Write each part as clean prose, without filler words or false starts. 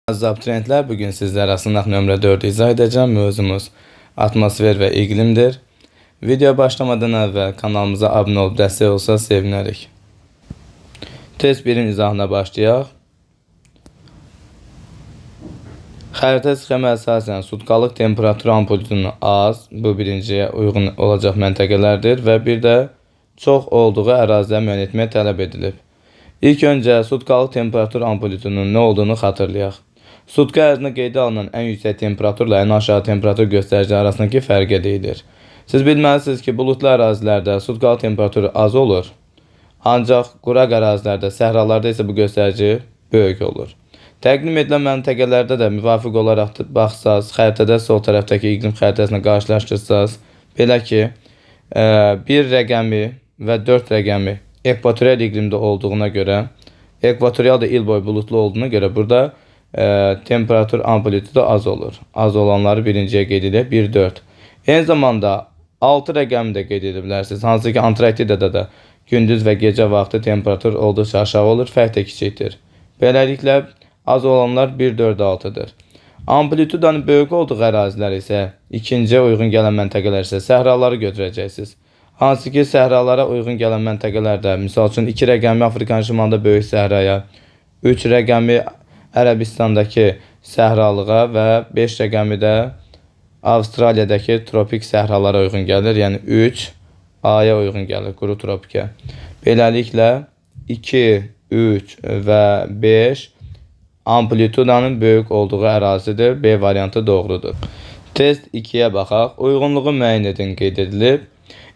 Əziz abituriyentlər, bugün sizlərə sınaq nömrə 4-ü izah edəcəm. Mövzumuz atmosfer və iqlimdir. Video başlamadan əvvəl kanalımıza abunə olub dəstək olsa sevinərik. Test 1-in izahına başlayaq. Xəritə sxema əsasən sutkalıq temperatur amplitudunun az, bu birinciyə uyğun olacaq məntəqələrdir və bir də çox olduğu əraziləri müəyyən etmək tələb edilib. İlk öncə sutkalıq temperatur amplitudunun nə olduğunu xatırlayaq. Sutka ərzində qeydə alınan ən yüksək temperaturla ən aşağı temperatur göstəricisi arasındakı fərqə deyilir. Siz bilməlisiniz ki, buludlu ərazilərdə sutkalıq temperaturu az olur, ancaq quraq ərazilərdə, səhralarda isə bu göstərici böyük olur. Təqdim edilən məntəqələrdə də müvafiq olaraq baxsaz, xəritədə sol tərəfdəki iqlim xəritəsinə qarşılaşdırsaz, belə ki, 1 rəqəmi və 4 rəqəmi ekvatorial iqlimdə olduğuna görə, ekvatorial da il boyu buludlu olduğuna görə burada temperatur amplitudu az olur. Az olanları birinciyə qeyd edək, 1, 4. Eyni zamanda 6 rəqəmi də qeyd edə bilərsiniz. Hansı ki, Antarktidada da gündüz və gecə vaxtı temperatur olduqca aşağı olur, fərq də kiçikdir. Beləliklə, az olanlar 1, 4, 6-dır. Amplitudanın böyük olduğu ərazilər isə, ikinciyə uyğun gələn məntəqələr isə səhraları götürəcəksiniz. Hansı ki, səhralara uyğun gələn məntəqələrdə, misal üçün 2 rəqəmi Afrikanın şimalında böyük səhraya, 3 rəqəmi Ərəbistandakı səhralığa və 5 rəqəmi də Avstraliyadakı tropik səhralara uyğun gəlir. Yəni 3 A-ya uyğun gəlir, quru tropikə. Beləliklə 2, 3 və 5 amplitudanın böyük olduğu ərazidir. B variantı doğrudur. Test 2-yə baxaq. Uyğunluğu müəyyən edin qeyd edilib.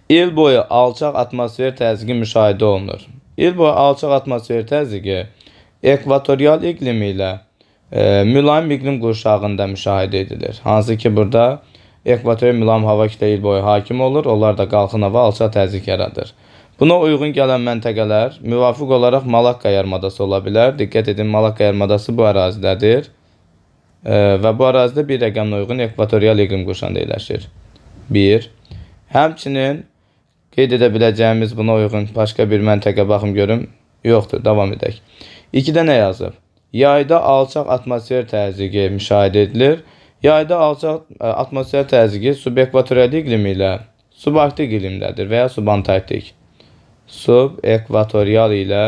İl boyu alçaq atmosfer təzyiqi müşahidə olunur. İl boyu alçaq atmosfer təzyiqi ekvatorial iqlimi ilə mülayim iqlim qurşağında müşahidə edilir. Hansı ki, burada ekvatorial mülayim hava kütləyi il boyu hakim olur. Onlar da qalxın hava alçaq təzyiq yaradır. Buna uyğun gələn məntəqələr müvafiq olaraq Malakka yarımadası ola bilər. Diqqət edin, Malakka yarımadası bu ərazidədir. Və bu ərazidə bir rəqəmlə uyğun ekvatorial iqlim qurşağında yerləşir. 1. Həmçinin qeyd edə biləcəyimiz buna uyğun başqa bir məntəqə baxım görüm yoxdur. Davam edək. 2-də nə yazıb? Yayda alçaq atmosfer təzyiqi müşahidə edilir. Yayda alçaq atmosfer təzyiqi subekvatorial iqlimi ilə subarktik iqlimdədir və ya subantarktik. Subekvatorial ilə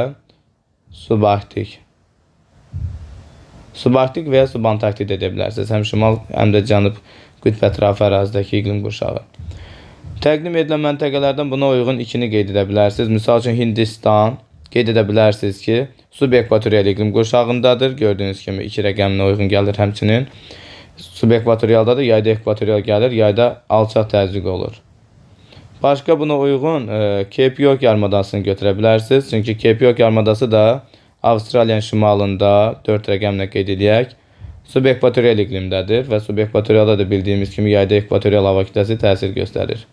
subarktik. Subarktik və ya subantarktik də deyə bilərsiniz. Həm şimal, həm də cənub qütb ətrafı ərazidəki iqlim qurşağı. Təqdim edilən məntəqələrdən buna uyğun 2-ni qeyd edə bilərsiniz. Misal üçün Hindistan qeyd edə bilərsiniz ki, subekvatorial iqlim qurşağındadır. Gördüyünüz kimi 2 rəqəminə uyğun gəlir həmçinin. Subekvatorialdadır, yayda ekvatorial gəlir, yayda alçaq təzyiq olur. Başqa buna uyğun Cape York yarımadasını götürə bilərsiniz. Çünki Cape York yarımadası da Avstraliyanın şimalında 4 rəqəmlə qeyd edək. Subekvatorial iqlimdədir və subekvatorialda da bildiyimiz kimi yayda ekvatorial hava kütləsi təsir göstərir.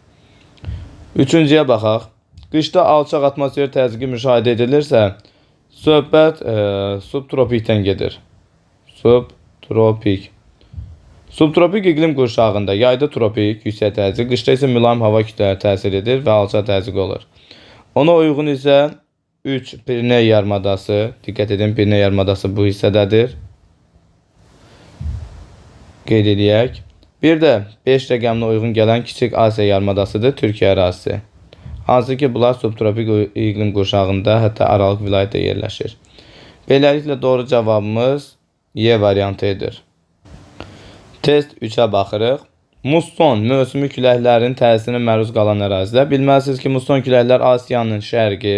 Üçüncüyə baxaq. Qışda alçaq atmosfer təzyiqi müşahidə edilirsə, söhbət subtropikdən gedir. Subtropik. Subtropik iqlim qurşağında yayda tropik yüksək təzyiq, qışda isə mülayim hava kütlələri təsir edir və alçaq təzyiq olur. Ona uyğun isə 3 Piriney yarımadası, diqqət edin, Piriney yarımadası bu hissədədir. Qeyd eləyək. Bir də 5 rəqəminə uyğun gələn Kiçik Asiya yarımadasıdır, Türkiyə ərazisi. Hansı ki, bunlar subtropik iqlim qurşağında, hətta Aralıq vilayətdə yerləşir. Beləliklə, doğru cavabımız Y variantı edir. Test 3-ə baxırıq. Musson mövsümi küləklərin təsirinə məruz qalan ərazilər. Bilməlisiniz ki, musson küləklər Asiyanın şərqi,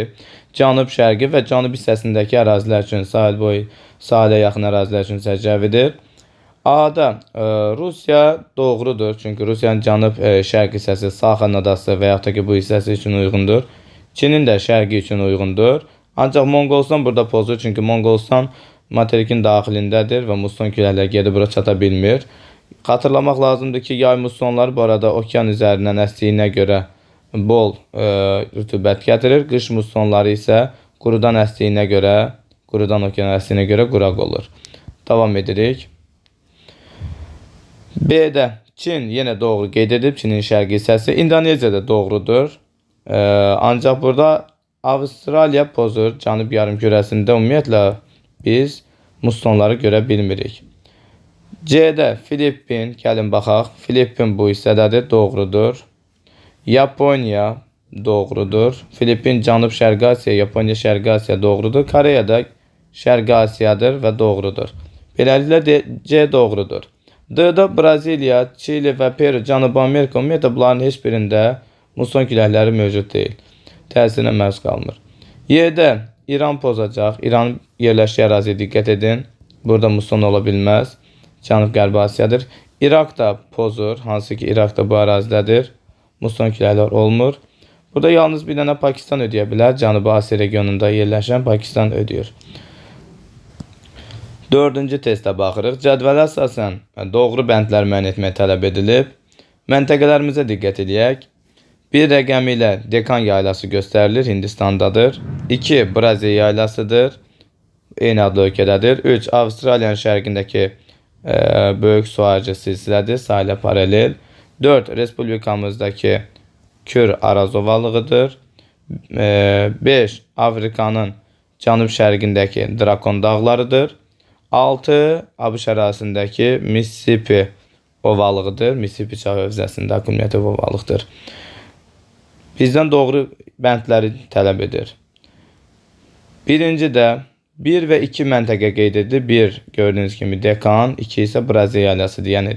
cənub-şərqi və cənub hissəsindəki ərazilər üçün, sahil boyu, sahilə yaxın ərazilər üçün səciyyəvidir. A-da Rusiya doğrudur. Çünki Rusiyanın cənub şərq hissəsi Saxan adası və yaxud da ki, bu hissəsi üçün uyğundur. Çinin də şərqi üçün uyğundur. Ancaq Monqolistan burada pozur. Çünki Monqolistan materikin daxilindədir və musson küləkləri gedib bura çata bilmir. Xatırlamaq lazımdır ki, yay mussonları bu arada okean üzərindən əsdiyinə görə bol rütubət gətirir. Qış mussonları isə qurudan əsdiyinə görə, qurudan okean əsdiyinə görə quraq olur. Davam edirik. B-də Çin yenə doğru qeyd edib, Çinin şərqi hissəsi. İndoneziya da doğrudur. Ancaq burada Avstraliya pozur. Cənub yarımkürəsində ümumiyyətlə biz mussonları görə bilmirik. C-də Filippin, gəlin baxaq. Filippin bu hissədədir, doğrudur. Yaponiya doğrudur. Filippin Cənub-Şərqi Asiya, Yaponiya Şərqi Asiya doğrudur. Koreya da Şərqi Asiyadır və doğrudur. Beləliklə C doğrudur. D-da Braziliya, Çili və Peru, Cənubi Amerika, ümumiyyətlə bunların heç birində muson küləkləri mövcud deyil. Təsirinə məruz qalmır. Y-də İran pozacaq. İranın yerləşdiyi əraziyə diqqət edin. Burada muson ola bilməz. Cənub-Qərbi Asiyadır. İraq da pozur. Hansı ki İraq da bu ərazidədir. Muson küləklər olmur. Burada yalnız bir dənə Pakistan ödəyə bilər. Cənubi Asiya regionunda yerləşən Pakistan ödəyir. Dördüncü testə baxırıq. Cədvələ əsasən doğru bəndlər müəyyən etmək tələb edilib. Məntəqələrimizə diqqət eləyək. Bir rəqəmi ilə Dekan yaylası göstərilir, Hindistandadır. 2 Braziliya yaylasıdır, eyni adlı ölkədədir. 3 Avstraliyanın şərqindəki böyük su ağacı silsilədir, sahilə paralel. 4 Respublikamızdakı Kür Araz ovalığıdır. 5 Afrikanın cənub-şərqindəki Drakon dağlarıdır. 6 ABŞ ərazisindəki Mississippi ovalığıdır. Mississippi çay hövzəsində akkumulyativ ovalıqdır. Bizdən doğru bəndləri tələb edir. Birinci də 1 və 2 məntəqə qeyd edilir. 1 gördüyünüz kimi Dekan, 2 isə Braziliya yaylasıdır. Yəni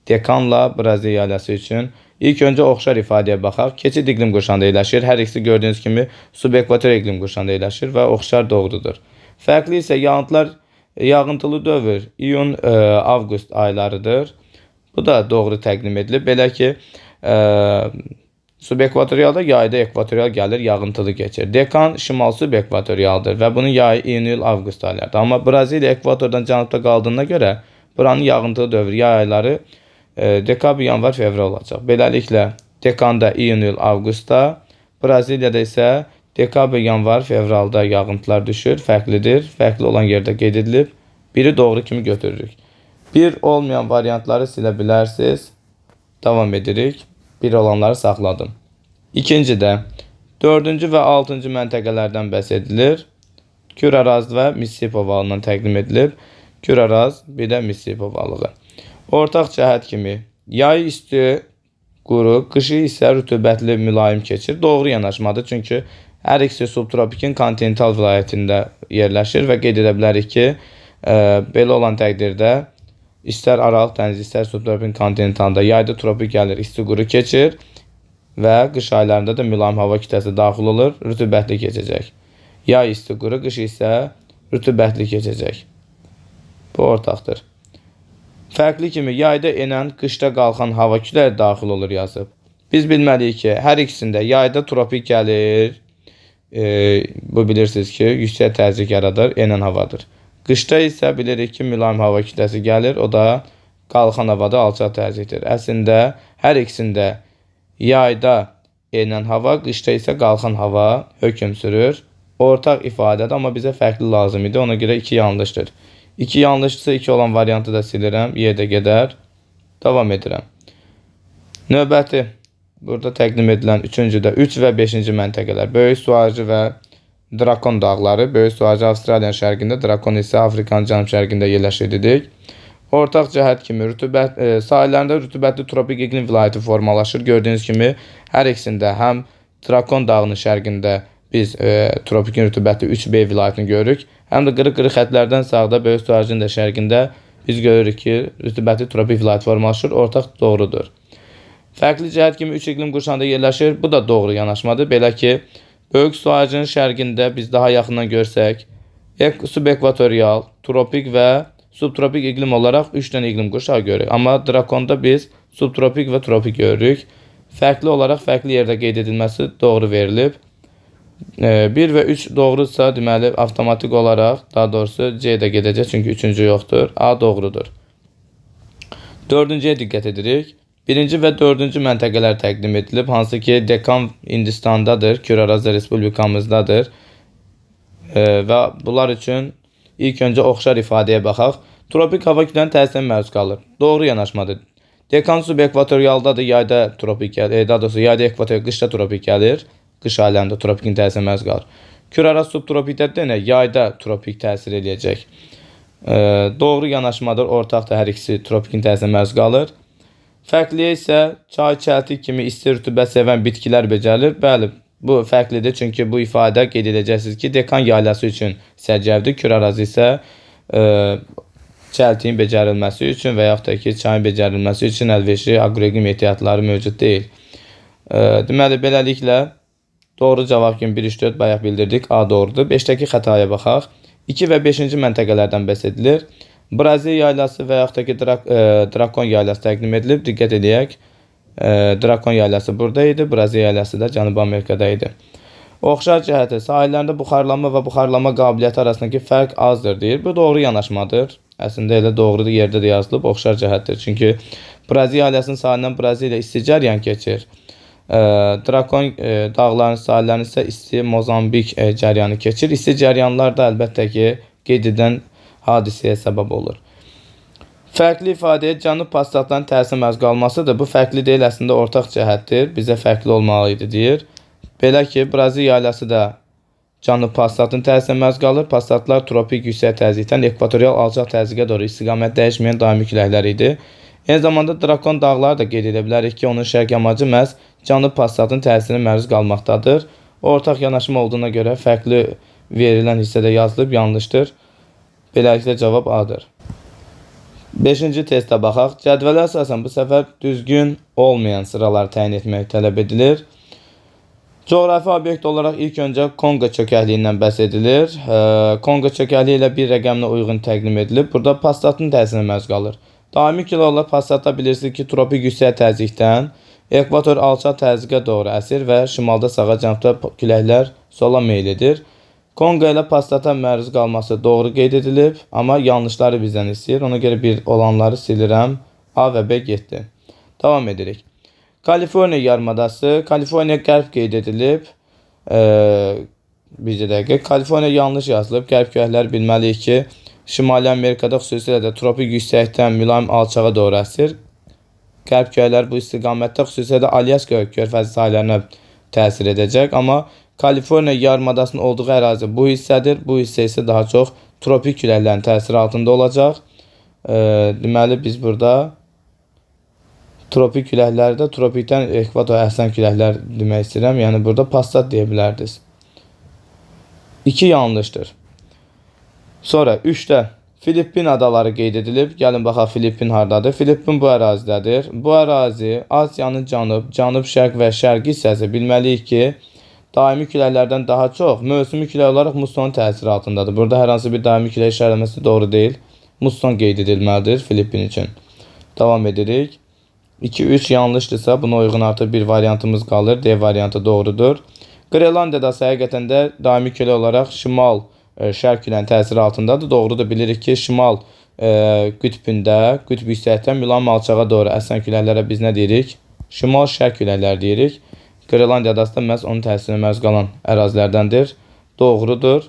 Dekanla Braziliya yaylası üçün ilk öncə oxşar ifadəyə baxaq. Keçid iqlim qurşağında yerləşir. Hər ikisi gördüyünüz kimi subekvator iqlim qurşağında yerləşir və oxşar doğrudur. Fərqli isə yağıntılı dövr iyun, avqust aylarıdır. Bu da doğru təqdim edilib. Belə ki, subekvatorialda yayda ekvatorial gəlir, yağıntılı keçir. Dekan şimal subekvatorialdır və bunun yayı iyun, iyul, avqust aylarıdır. Amma Braziliya ekvatordan cənubda qaldığına görə buranın yağıntılı dövrü yay ayları dekabr, yanvar, fevral olacaq. Beləliklə Dekanda iyun, iyul, avqustda, Braziliyada isə dekabr, yanvar, fevralda yağıntılar düşür. Fərqlidir. Fərqli olan yerdə qeyd edilib. Biri doğru kimi götürürük. Bir olmayan variantları silə bilərsiniz. Davam edirik. Bir olanları saxladım. İkincidə 4-cü və 6-cı məntəqələrdən bəhs edilir. Kür Araz və Mississippi ovalığından təqdim edilib. Kür Araz, bir də Mississippi ovalığı. Ortaq cəhət kimi yay isti, quru, qışı isə rütubətli, mülayim keçir. Doğru yanaşmadır, çünki hər ikisi subtropikin kontinental vilayətində yerləşir və qeyd edə bilərik ki, belə olan təqdirdə istər Aralıq dənizi, istər subtropikin kontinentalında yayda tropik gəlir, isti quru keçir və qış aylarında da mülayim hava kütləsi daxil olur, rütubətli keçəcək. Yay isti quru, qış isə rütubətli keçəcək. Bu ortaqdır. Fərqli kimi yayda enən, qışda qalxan hava kütlələri daxil olur yazıb. Biz bilməliyik ki, hər ikisində yayda tropik gəlir, bu bilirsiniz ki, yüksək təzyiq yaradır, enən havadır. Qışda isə bilirik ki, mülayim hava kütləsi gəlir, o da qalxan havada alçaq təzyiqdir. Əslində, hər ikisində yayda enən hava, qışda isə qalxan hava hökm sürür. Ortaq ifadədir, amma bizə fərqli lazım idi, ona görə 2 yanlışdır. 2 yanlışdırsa 2 olan variantı da silirəm, Y də gedər. Davam edirəm. Növbəti, burada təqdim edilən 3-cüdə 3 və 5-ci məntəqələr. Böyük su ağacı və Drakon dağları. Böyük su ağacı Avstraliyanın şərqində, Drakon isə Afrikanın cənub-şərqində yerləşir dedik. Ortaq cəhət kimi rütubət, sahillərində rütubətli tropik iqlim vilayəti formalaşır. Gördüyünüz kimi hər ikisində həm Drakon dağının şərqində biz tropikin rütubətli 3B vilayətini görürük. Həm də qırıq-qırıq xətlərdən sağda Böyük su ağacının da şərqində biz görürük ki, rütubətli tropik vilayət formalaşır. Ortaq doğrudur. Fərqli cəhət kimi 3 iqlim qurşağında yerləşir. Bu da doğru yanaşmadır. Belə ki, Böyük su ağacının şərqində biz daha yaxından görsək, subekvatorial, tropik və subtropik iqlim olaraq 3 dənə iqlim qurşağı görürük. Amma Drakonda biz subtropik və tropik görürük. Fərqli olaraq fərqli yerdə qeyd edilməsi doğru verilib. 1 və 3 doğrudursa, deməli avtomatik olaraq, daha doğrusu C də gedəcək, çünki 3-cü yoxdur. A doğrudur. 4-cüyə diqqət edirik. 1-ci və 4-cü məntəqələr təqdim edilib, hansı ki Dekan Hindistandadır, Kür Arazı Respublikamızdadır. Və bunlar üçün ilk öncə oxşar ifadəyə baxaq. Tropik hava kütlənin təsirinə məruz qalır. Doğru yanaşmadır. Dekan subekvatorialdadır, yayda tropik gəlir, daha doğrusu yayda ekvatorial, qışda tropik gəlir. Qış aylarında tropikin təsirinə məruz qalır. Kür Araz subtropikdədir, nə? Yayda tropik təsir eləyəcək. Doğru yanaşmadır. Ortaqdır, hər ikisi tropikin təsirinə məruz qalır. Fərqliyə isə çay, çəltik kimi isti rütubət sevən bitkilər becərilir. Bəli, bu fərqlidir. Çünki bu ifadə qeyd edəcəksiniz ki, dekan yaylası üçün səciyyəvidir. Kür ərazi isə çəltiyin becərilməsi üçün və yaxud da ki, çayın becərilməsi üçün əlverişli aqroiqlim ehtiyatları mövcud deyil. Deməli, beləliklə doğru cavab kimi 1, 3, 4 bayaq bildirdik. A doğrudur. 5-dəki xətaya baxaq. 2 və 5-ci məntəqələrdən bəhs edilir. Braziliya yaylası və yaxud da ki, Drakon yaylası təqdim edilib. Diqqət eləyək. Drakon yaylası burada idi. Braziliya yaylası da Cənubi Amerikada idi. Oxşar cəhəti sahillərində buxarlanma və buxarlanma qabiliyyəti arasındakı fərq azdır deyir. Bu doğru yanaşmadır. Əslində elə doğrudur, yerdə də yazılıb, oxşar cəhətdir. Çünki Braziliya yaylasının sahilindən Braziliya isti cəryan keçir. Drakon dağlarının sahillərinin isə isti Mozambik cəryanı keçir. İsti cəryanlar da əlbəttə ki, qeyd edilən hadisəyə səbəb olur. Fərqli ifadəyə cənub passatların təsirinə məruz qalmasıdır. Bu fərqli deyil, əslində ortaq cəhətdir. Bizə fərqli olmalı idi deyir. Belə ki, Braziliya yaylası da cənub passatın təsirinə məruz qalır. Passatlar tropik yüksək təzyiqdən ekvatorial alçaq təzyiqə doğru istiqamət dəyişməyən daimi küləklər idi. Eyni zamanda Drakon dağları da qeyd edə bilərik ki, onun şərq yamacı məhz cənub passatın təsirinə məruz qalmaqdadır. Ortaq yanaşma olduğuna görə fərqli verilən hissədə yazılıb, yanlışdır. Beləliklə cavab A-dır. 5-ci testə baxaq. Cədvələ əsasən bu səfər düzgün olmayan sıralar təyin etmək tələb edilir. Coğrafi obyekt olaraq ilk öncə Konqo çökəkliyindən bəhs edilir. Konqo çökəkliyi ilə bir rəqəmlə uyğun təqdim edilib. Burada passatın təsirinə məruz qalır. Daimi küləklər passatda bilirsiniz ki, tropik yüksək təzyiqdən ekvator alçaq təzyiqə doğru əsir və şimalda sağa, cənubda küləklər sola meyl edir. Konqo ilə passata məruz qalması doğru qeyd edilib, amma yanlışları bizdən istəyir. Ona görə bir olanları silirəm. A və B getdi. Davam edirik. Kaliforniya yarımadası. Kaliforniya qərb qeyd edilib. Bir dəqiqə. Kaliforniya yanlış yazılıb. Qərb küləklər bilməliyik ki, Şimali Amerikada xüsusilə də tropik yüksəkdən mülayim alçağa doğru əsir. Qərb küləklər bu istiqamətdə xüsusilə də Alyaska körfəzi sahillərinə təsir edəcək. Amma Kaliforniya yarımadasının olduğu ərazi bu hissədir. Bu hissə isə daha çox tropik küləklərin təsiri altında olacaq. Deməli, biz burada tropik küləklərdə tropikdən ekvator əsən küləklər demək istəyirəm. Yəni, burada passat deyə bilərdiniz. 2 yanlışdır. Sonra 3-də Filippin adaları qeyd edilib. Gəlin baxaq Filippin hardadır? Filippin bu ərazidədir. Bu ərazi Asiyanın cənub, cənub-şərq və şərqi hissəsi. Bilməliyik ki, daimi küləklərdən daha çox mövsümi külək olaraq musson təsiri altındadır. Burada hər hansı bir daimi külək işarələməsi doğru deyil. Musson qeyd edilməlidir Filippin üçün. Davam edirik. 2-3 yanlışdırsa buna uyğun artıq bir variantımız qalır. D variantı doğrudur. Qrenlandiyada həqiqətən də daimi külək olaraq şimal şərq küləyin təsiri altındadır. Doğrudur, bilirik ki, şimal qütbündə, qütb yüksəkdən mülayim alçağa doğru əsən küləklərə biz nə deyirik? Şimal şərq küləkləri deyirik. Qrenlandiya adası da məhz onun təsirinə məruz qalan ərazilərdəndir. Doğrudur.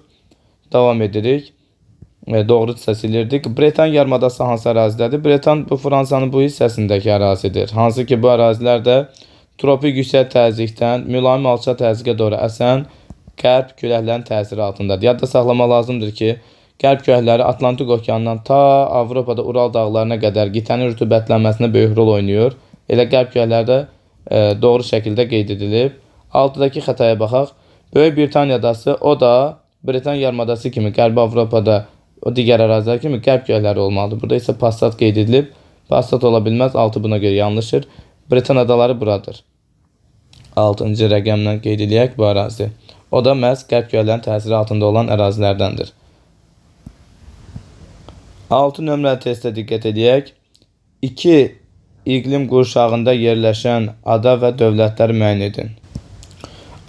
Davam edirik. Doğrudursa silirdik. Bretan yarımadası hansı ərazidədir? Bretan bu Fransanın bu hissəsindəki ərazidir. Hansı ki, bu ərazilərdə tropik yüksək təzyiqdən mülayim alçaq təzyiqə doğru əsən qərb küləklərin təsiri altındadır. Yadda saxlamaq lazımdır ki, qərb küləkləri Atlantik okeanından ta Avropada Ural dağlarına qədər qitənin rütubətlənməsində böyük rol oynayır. Elə qərb küləkləri də doğru şəkildə qeyd edilib. 6-dakı xətaya baxaq. Böyük Britaniya adası, o da Britaniya yarımadası kimi Qərbi Avropada o digər ərazilər kimi qərb küləkləri olmalıdır. Burada isə passat qeyd edilib. Passat ola bilməz. 6 buna görə yanlışdır. Britan adaları buradır. 6-cı rəqəmlə qeyd eləyək bu ərazi. O da məhz qərb küləklərinin təsiri altında olan ərazilərdəndir. 6 nömrəli testə diqqət edək. 2 iqlim qurşağında yerləşən ada və dövlətləri müəyyən edin.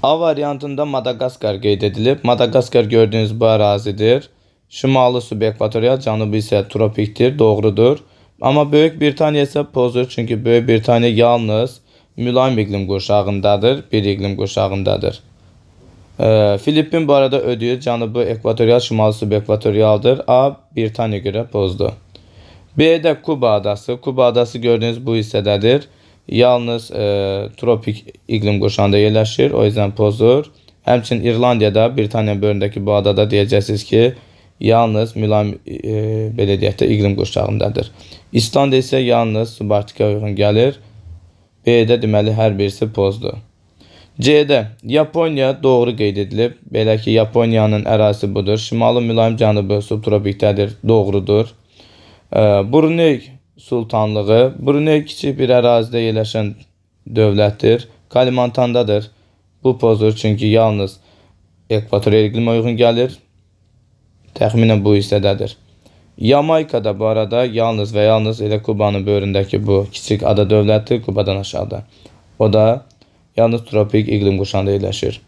A variantında Madagaskar qeyd edilib. Madagaskar gördüyünüz bu ərazidir. Şimalı subekvatorial, cənubu isə tropikdir, doğrudur. Amma Böyük Britaniya isə pozur, çünki Böyük Britaniya yalnız mülayim iqlim qurşağındadır, bir iqlim qurşağındadır. Filippin bu arada ödəyir, cənubu ekvatorial, şimalı subekvatorialdır. A, Britaniya görə pozdu. B-də Kuba adası. Kuba adası gördüyünüz bu hissədədir. Yalnız tropik iqlim qurşağında yerləşir, o yüzden pozur. Həmçinin İrlandiyada, Britaniya bölündəki bu adada deyəcəksiniz ki, yalnız mülayim belə deyək də iqlim qurşağındadır. İslandiya isə yalnız subarktikaya uyğun gəlir. B-də deməli hər birisi pozdur. C-də Yaponiya doğru qeyd edilib. Belə ki, Yaponiyanın ərazisi budur. Şimalı mülayim, cənubu subtropikdədir. Doğrudur. Brunei Sultanlığı. Brunei kiçik bir ərazidə yerləşən dövlətdir. Kalimantandadır. Bu pozdur, çünki yalnız ekvatorial iqlimə uyğun gəlir. Təxminən bu hissədədir. Yamaykada bu arada yalnız və yalnız elə Kubanın böyründəki bu kiçik ada dövləti Kubadan aşağıda. O da yalnız tropik iqlim qurşağında yerləşir.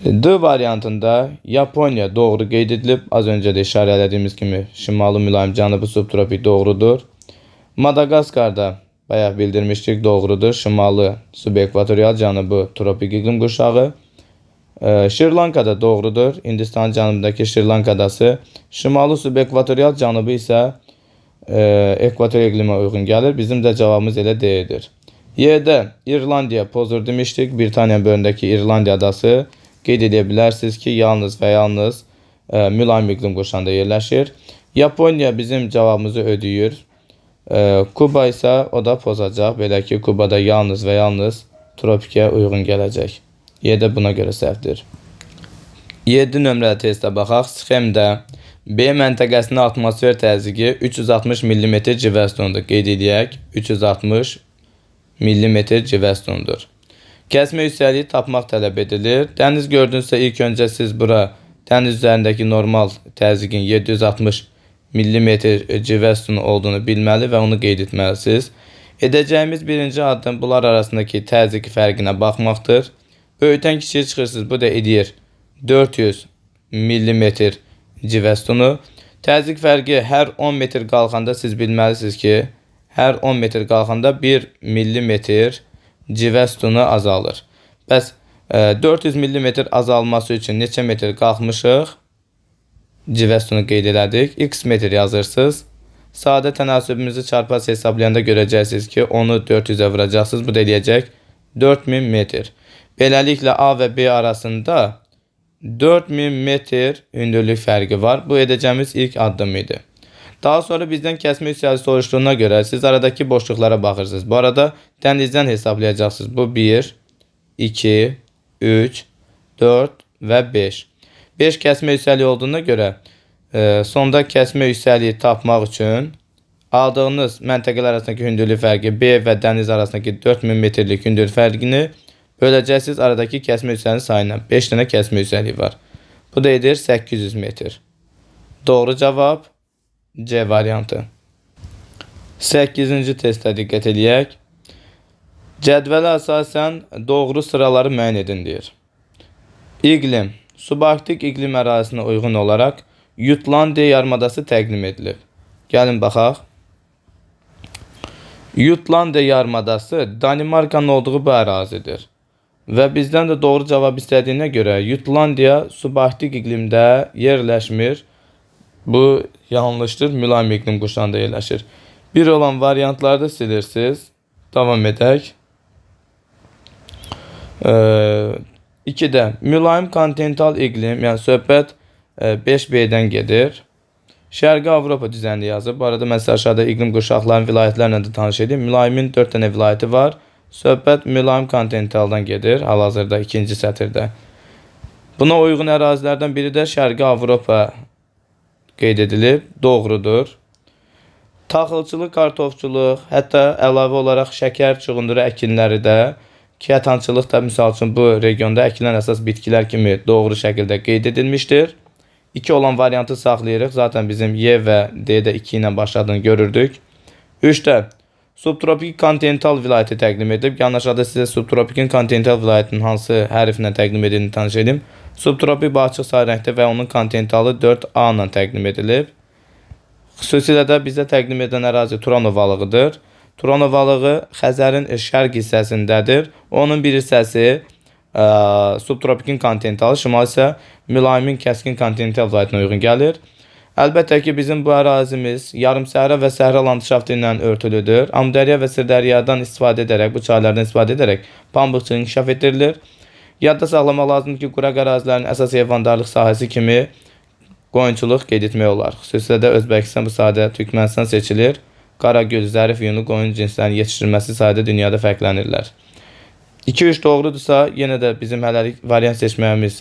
D variantında Yaponiya doğru qeyd edilib. Az öncə də işarə elədiyimiz kimi şimalı mülayim, cənubu subtropik doğrudur. Madagaskarda bayaq bildirmişdik, doğrudur. Şimalı subekvatorial, cənubu tropik iqlim qurşağı. Şri Lankada doğrudur. Hindistan cənubundakı Şri Lanka adası. Şimalı subekvatorial, cənubu isə ekvatorial iqlimə uyğun gəlir. Bizim də cavabımız elə D-dir. Y-də İrlandiya pozur demişdik. Britaniya bölündəki İrlandiya adası. Qeyd edə bilərsiniz ki, yalnız və yalnız mülayim iqlim qurşağında yerləşir. Yaponiya bizim cavabımızı ödəyir. Kuba isə o da pozacaq. Belə ki, Kubada yalnız və yalnız tropikə uyğun gələcək. Y də buna görə səhvdir. 7 nömrəli testə baxaq. Sxemdə B məntəqəsində atmosfer təzyiqi 360 mm civə sütunudur. Qeyd edək, 360 mm civə sütunudur. Kəsmə yüksəkliyi tapmaq tələb edilir. Dəniz gördünüzsə ilk öncə siz bura dəniz üzərindəki normal təzyiqin 760 mm civə sütunu olduğunu bilməli və onu qeyd etməlisiniz. Edəcəyimiz birinci addım bunlar arasındakı təzyiq fərqinə baxmaqdır. Böyükdən kiçiyə çıxırsınız. Bu da edir 400 mm civə sütunu. Təzyiq fərqi hər 10 metr qalxanda siz bilməlisiniz ki, hər 10 metr qalxanda 1 mm civə sütunu azalır. Bəs 400 mm azalması üçün neçə metr qalxmışıq? Civə sütunu qeyd elədik. X metr yazırsınız. Sadə tənasübümüzü çarpaz hesablayanda görəcəksiniz ki, onu 400-ə vuracaqsınız. Bu da eləyəcək 4000 metr. Beləliklə A və B arasında 4000 metr hündürlük fərqi var. Bu edəcəyimiz ilk addım idi. Daha sonra bizdən kəsmə yüksəkliyi soruşduğuna görə siz aradakı boşluqlara baxırsınız. Bu arada dənizdən hesablayacaqsınız. Bu 1, 2, 3, 4 və 5. 5 kəsmə yüksəkliyi olduğuna görə sonda kəsmə yüksəkliyi tapmaq üçün aldığınız məntəqələr arasındakı hündürlük fərqi B və dəniz arasındakı 4000 metrlik hündürlük fərqini böləcəksiniz aradakı kəsmə yüksəkliyinin sayına. 5 dənə kəsmə yüksəkliyi var. Bu da edir 800 metr. Doğru cavab C variantı. 8-ci testə diqqət eləyək. Cədvələ əsasən doğru sıraları müəyyən edin deyir. İqlim. Subarktik iqlim ərazisinə uyğun olaraq Jutlandiya yarımadası təqdim edilib. Gəlin baxaq. Jutlandiya yarımadası Danimarkanın olduğu bu ərazidir. Və bizdən də doğru cavab istədiyinə görə Jutlandiya subarktik iqlimdə yerləşmir. Bu yanlışdır. Mülayim iqlim qurşağında yerləşir. Bir olan variantları da silirsiniz. Davam edək. 2-də mülayim kontinental iqlim, yəni söhbət 5B-dən gedir. Şərqi Avropa düzənliyi yazıb. Bu arada mən sizə aşağıda iqlim qurşaqlarının vilayətlərlə də tanış edeyim. Mülayimin 4 dənə vilayəti var. Söhbət mülayim kontinentaldan gedir. Hal-hazırda ikinci sətirdə. Buna uyğun ərazilərdən biri də Şərqi Avropa qeyd edilib. Doğrudur. Taxılçılıq, kartofçuluq, hətta əlavə olaraq şəkər çuğunduru əkinləri də, kətançılıq da misal üçün bu regionda əkilən əsas bitkilər kimi doğru şəkildə qeyd edilmişdir. 2 olan variantı saxlayırıq. Zaten bizim Y və D-də 2 ilə başladığını görürdük. 3-də subtropik kontinental vilayəti təqdim edilib. Yəni aşağıda sizə subtropikin kontinental vilayətinin hansı hərflə təqdim edildiyini tanış edim. Subtropik bu açıq sarı rəngdə və onun kontinentalı 4A ilə təqdim edilib. Xüsusilə də bizə təqdim edilən ərazi Turan ovalığıdır. Turan ovalığı Xəzərin şərq hissəsindədir. Onun bir hissəsi subtropikin kontinentalı, şimal isə mülayimin kəskin kontinental vilayətinə uyğun gəlir. Əlbəttə ki, bizim bu ərazimiz yarımsəhra və səhra landşaftı ilə örtülüdür. Amudərya və Sirdəryadan istifadə edərək, bu çaylardan istifadə edərək pambıqçılıq inkişaf etdirilir. Yadda saxlamaq lazımdır ki, quraq ərazilərin əsas heyvandarlıq sahəsi kimi qoyunçuluq qeyd etmək olar. Xüsusilə də Özbəkistan bu sahədə Türkmənistan seçilir. Qaragül, zərif yunlu qoyun cinslərinin yetişdirilməsi sahədə dünyada fərqlənirlər. 2-3 doğrudursa, yenə də bizim hələlik variant seçməyimiz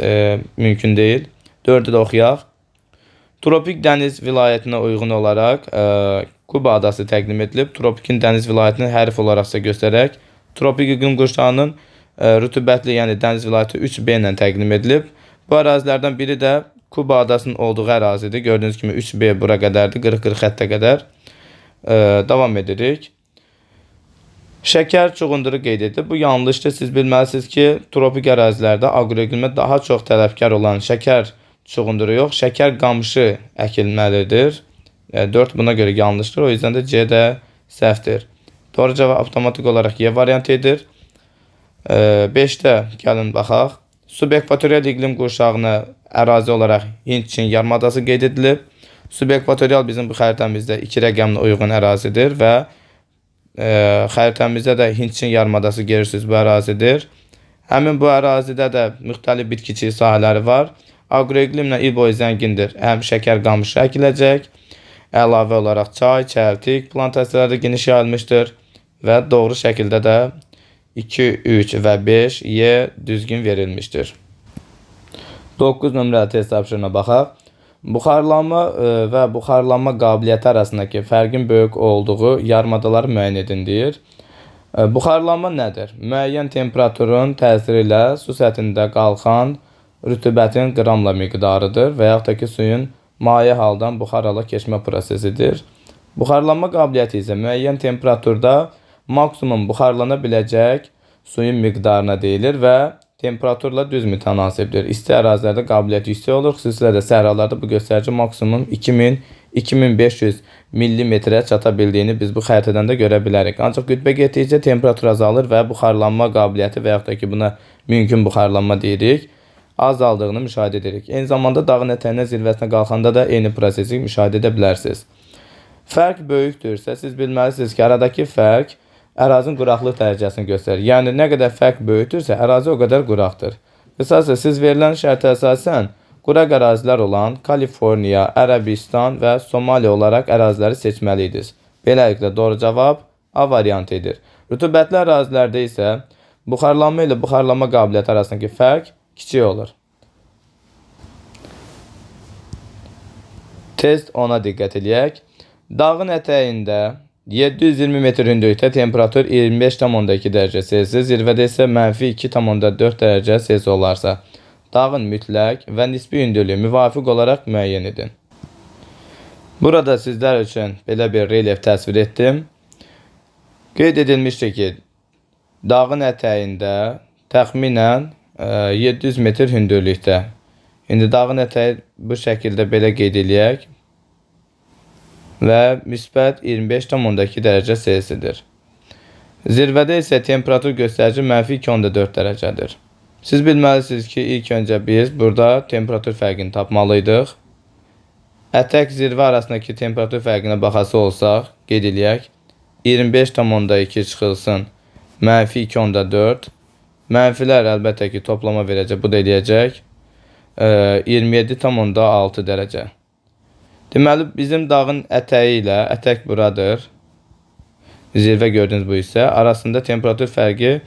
mümkün deyil. 4-ü də oxuyaq. Tropik dəniz vilayətinə uyğun olaraq Kuba adası təqdim edilib. Tropikin dəniz vilayətini hərf olaraq sizə göstərək. Tropik iqlim qurşağının rütubətli, yəni dəniz vilayəti 3B ilə təqdim edilib. Bu ərazilərdən biri də Kuba adasının olduğu ərazidir. Gördüyünüz kimi 3B bura qədərdir, 40-40 xəttə qədər. Davam edirik. Şəkər çuğunduru qeyd edilib. Bu yanlışdır. Siz bilməlisiniz ki, tropik ərazilərdə aqroiqlimə daha çox tələbkar olan şəkər çuğunduru yox, şəkər qamışı əkilməlidir. 4 buna görə yanlışdır. O yüzden də C də səhvdir. Doğru cavab avtomatik olaraq Y variantı edir. 5-də gəlin baxaq. Subekvatorial iqlim qurşağına ərazi olaraq Hind-Çin yarımadası qeyd edilib. Subekvatorial bizim bu xəritəmizdə 2 rəqəmli uyğun ərazidir və xəritəmizdə də Hind-Çin yarımadası görürsünüz bu ərazidir. Həmin bu ərazidə də müxtəlif bitkiçilik sahələri var. Aqroiqlimlə il boyu zəngindir. Həm şəkər qamışı əkiləcək, əlavə olaraq çay, çəltik plantasiyaları da geniş yayılmışdır və doğru şəkildə də 2, 3 və 5 Y düzgün verilmişdir. 9 nömrəli test tapşırığına baxaq. Buxarlanma və buxarlanma qabiliyyəti arasındakı fərqin böyük olduğu yarımadaları müəyyən edin deyir. Buxarlanma nədir? Müəyyən temperaturun təsiri ilə su səthində qalxan rütubətin qramla miqdarıdır və yaxud da ki, suyun maye haldan buxar hala keçmə prosesidir. Buxarlanma qabiliyyəti isə müəyyən temperaturda maksimum buxarlana biləcək suyun miqdarına deyilir və temperaturla düz mütənasibdir. İsti ərazilərdə qabiliyyət yüksək olur, xüsusilə də səhralarda bu göstərici maksimum 2000-2500 millimetrə çata bildiyini biz bu xəritədən də görə bilərik. Ancaq qütbə getdikcə temperatur azalır və buxarlanma qabiliyyəti və yaxud da ki, buna mümkün buxarlanma deyirik, azaldığını müşahidə edirik. Eyni zamanda dağın ətəyinə, zirvəsinə qalxanda da eyni prosesi müşahidə edə bilərsiniz. Fərq böyükdürsə, siz bilməlisiniz ki, aradakı fərq ərazinin quraqlıq dərəcəsini göstərir. Yəni, nə qədər fərq böyükdürsə, ərazi o qədər quraqdır. Qısası, siz verilən şərtə əsasən quraq ərazilər olan Kaliforniya, Ərəbistan və Somaliya olaraq əraziləri seçməliydiniz. Beləliklə, doğru cavab A variantı edir. Rütubətli ərazilərdə isə buxarlanma ilə buxarlanma qabiliyyəti arasındakı fərq kiçik olur. Test 10-a diqqət eləyək. Dağın ətəyində 720 metr hündürlükdə temperatur 25,2 dərəcə Selsi, zirvədə isə mənfi 2,4 dərəcə Selsi olarsa, dağın mütləq və nisbi hündürlüyü müvafiq olaraq müəyyən edin. Burada sizlər üçün belə bir relyef təsvir etdim. Qeyd edilmişdir ki, dağın ətəyində təxminən 700 metr hündürlükdə. İndi dağın ətəyi bu şəkildə belə qeyd eləyək və müsbət 25,2 dərəcə Selsidir. Zirvədə isə temperatur göstərici mənfi 2,4 dərəcədir. Siz bilməlisiniz ki, ilk öncə biz burada temperatur fərqini tapmalıydıq. Ətək zirvə arasındakı temperatur fərqinə baxası olsaq, qeyd eləyək. 25,2 çıxılsın, mənfi 2,4. Mənfilər əlbəttə ki, toplama verəcək, bu da eləyəcək 27,6 dərəcə. Deməli, bizim dağın ətəyi ilə, ətək buradır, zirvə gördüyünüz bu hissə, arasında temperatur fərqi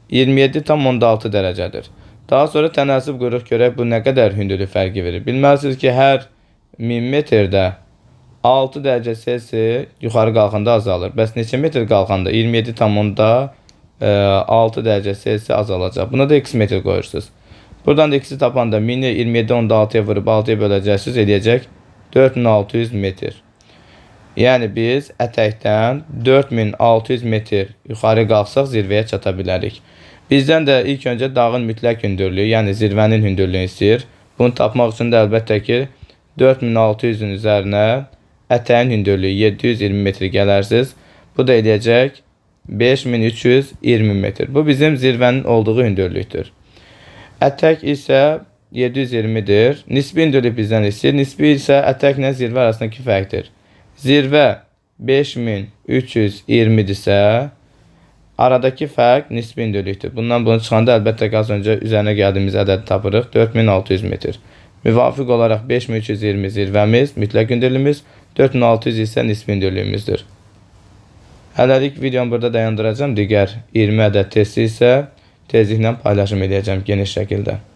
27,6 dərəcədir. Daha sonra tənasib quruq görək bu nə qədər hündürlük fərqi verir. Bilməlisiniz ki, hər 1000 metrdə 6 dərəcə Selsi yuxarı qalxanda azalır. Bəs neçə metr qalxanda 27,6 dərəcə Selsi azalacaq. Buna da x metr qoyursunuz. Buradan da x-i tapanda 1000-i 27,6-ya vurub 6-ya böləcəksiniz, eləyəcək 4600 metr. Yəni biz ətəkdən 4600 metr yuxarı qalxsaq zirvəyə çata bilərik. Bizdən də ilk öncə dağın mütləq hündürlüyü, yəni zirvənin hündürlüyünü istəyir. Bunu tapmaq üçün də əlbəttə ki, 4600-ün üzərinə ətəyin hündürlüyü 720 metr gələrsiniz. Bu da eləyəcək 5320 metr. Bu bizim zirvənin olduğu hündürlükdür. Ətək isə 720-dir. Nisbi hündürlük bizdən istəyir. Nisbi isə ətəklə zirvə arasındakı fərqdir. Zirvə 5320-dirsə, Aradakı fərq nisbi hündürlükdür. Bundan bunu çıxanda əlbəttə ki, az öncə üzərinə gəldiyimiz ədədi tapırıq. 4600 metr. Müvafiq olaraq 5320 zirvəmiz, mütləq hündürlüyümüz, 4600 isə nisbi hündürlüyümüzdür. Hələlik videomu burada dayandıracağam. Digər 20 ədəd testi isə tezliklə paylaşım edəcəm geniş şəkildə.